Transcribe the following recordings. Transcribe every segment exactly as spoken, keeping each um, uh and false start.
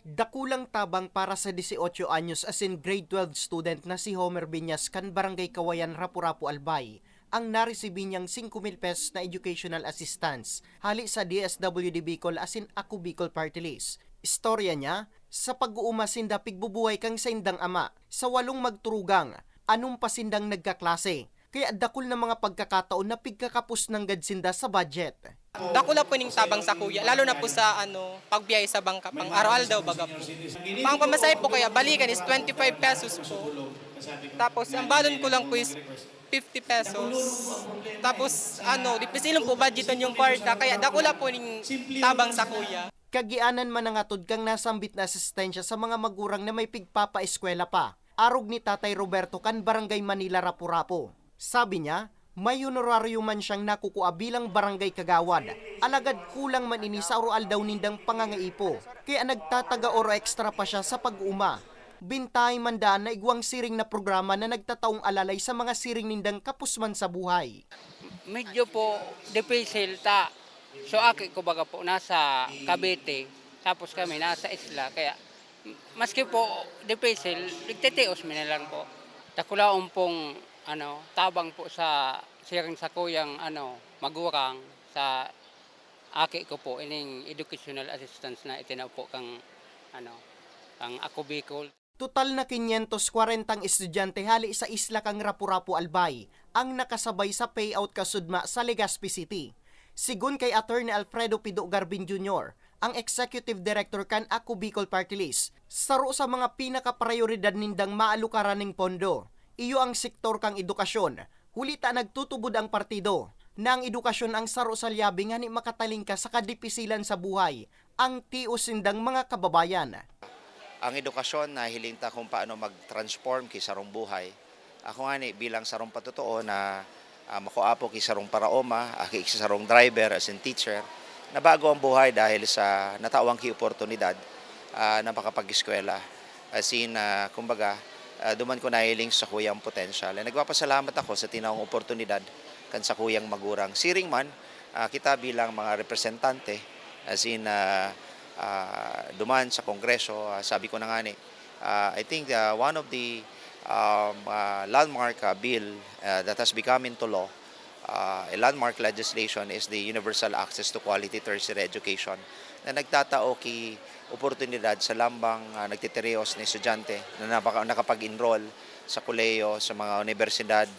Dakulang tabang para sa dieciocho anyos asin grade twelve student na si Homer Biñas kan Barangay Kawayan, Rapu-Rapu, Albay, ang naresibi niyang singko mil pesos na educational assistance hali sa D S W D Bicol asin Ako Bicol Party List. Istorya niya, sa pag-uuma sinda pigbubuhay kan saindang ama, sa walong magturugang, anom pa sindang nagkaklase. Kaya dakul na mga pagkakataon na pigkakapos nanggad sinda sa budget. Dakula po ning tabang sa kuya, lalo na po sa, ano, pagbiyahe sa bangka, pang araw-aldaw baga po. Pang pamasahe po kaya balikan is twenty-five pesos po. Tapos ang balon ko lang po is fifty pesos. Tapos, ano, dipisil po budgeton yung kwarta, kaya dakula po ning tabang sa kuya. Kagianan man nangatod kang nasambit na asistensya sa mga magurang na may pigpapaeskwela pa, arog ni Tatay Roberto kan Barangay Manila, Rapu-Rapu. Sabi niya, may honoraryo man siyang nakukua bilang barangay kagawad, alagad kulang man ini sa aroaldaw nindang pangangaipo, kaya nagtataga oro extra pa siya sa pag-uuma. Bintahay man daan na igwang siring na programa na nagtataong alalay sa mga siring nindang kapusman sa buhay. Medyo po dipisil ta. So, aki ko baga po nasa Cavite, tapos kami nasa isla, kaya maski po dipisil, nagtitios mi na lang po. Dakulaon pong, ano, tabang po sa siring sa kuyang, ano, magurang sa aki ko po, ining educational assistance na itinao po kang, ano, kang Ako Bicol. Total na kinyentos kwarentang estudyante hali sa isla kang Rapu-Rapu, Albay ang nakasabay sa payout kasudma sa Legazpi City. Sigon kay Attorney Alfredo Pido Garbin Junior, ang Executive Director kan Ako Bicol Party List, saro sa mga pinakaprayoridad nindang maalukaran ning pondo, iyo ang sektor kan edukasyon, huli ta nagtutubod ang partido na ang edukasyon ang saro sa lyabe ngani makatalingkas sa kadipisilan sa buhay ang tios nindang mga kababayan. Ang edukasyon, nahiling ta kung paano mag-transform ki sarong buhay. Ako ngani, bilang sarong patotoo na, ah, makua po ki sarong paraoma, aki ki sarong driver, as in teacher, nabago ang buhay dahil sa natawan ki oportunidad, ah, na makapag-eskwela. As in, ah, kumbaga, ah, duman ko nahiling sa kuyang potensyal. Eh, nagpapasalamat ako sa tinawong oportunidad kan sa kuyang magurang. Siring man, ah, kita bilang mga representante, as in, ah, ah, duman sa Kongreso, ah, sabi ko na ngani, ah, I think, ah, one of the, um, ah, landmark, ah, bill, ah, that has become into law, ah, a landmark legislation is the universal access to quality tertiary education na nagtatao ki oportunidad sa lambang, ah, nagtitireos na estudyante na napaka-, nakapag-enroll sa kolehiyo, sa mga unibersidad,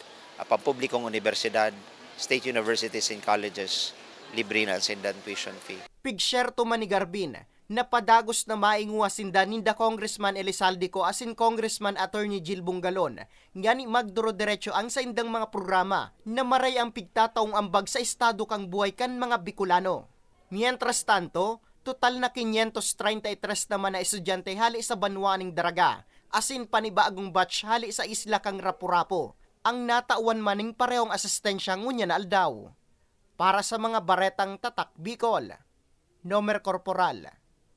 ah, pampublikong unibersidad, state universities and colleges, libre na ang sindang tuition fee. Pigsyerto man ni Garbin, napadagos na mainguha sinda ninda Congressman Elizalde Co asin Congressman Attorney Jill Bongalon, ngani magduro-deretso ang saindang mga programa na maray ang pigtataong ambag sa estado kan buhay kan mga Bicolano. Mientras tanto, total na quinientos treinta y tres naman na estudyante hali sa banwa ning Daraga, asin panibagong batch hali sa isla kan Rapu-Rapu, ang natawan man ning parehong asistensya ngunyan na aldaw. Para sa mga baretang Tatak Bicol, Nomer Corporal.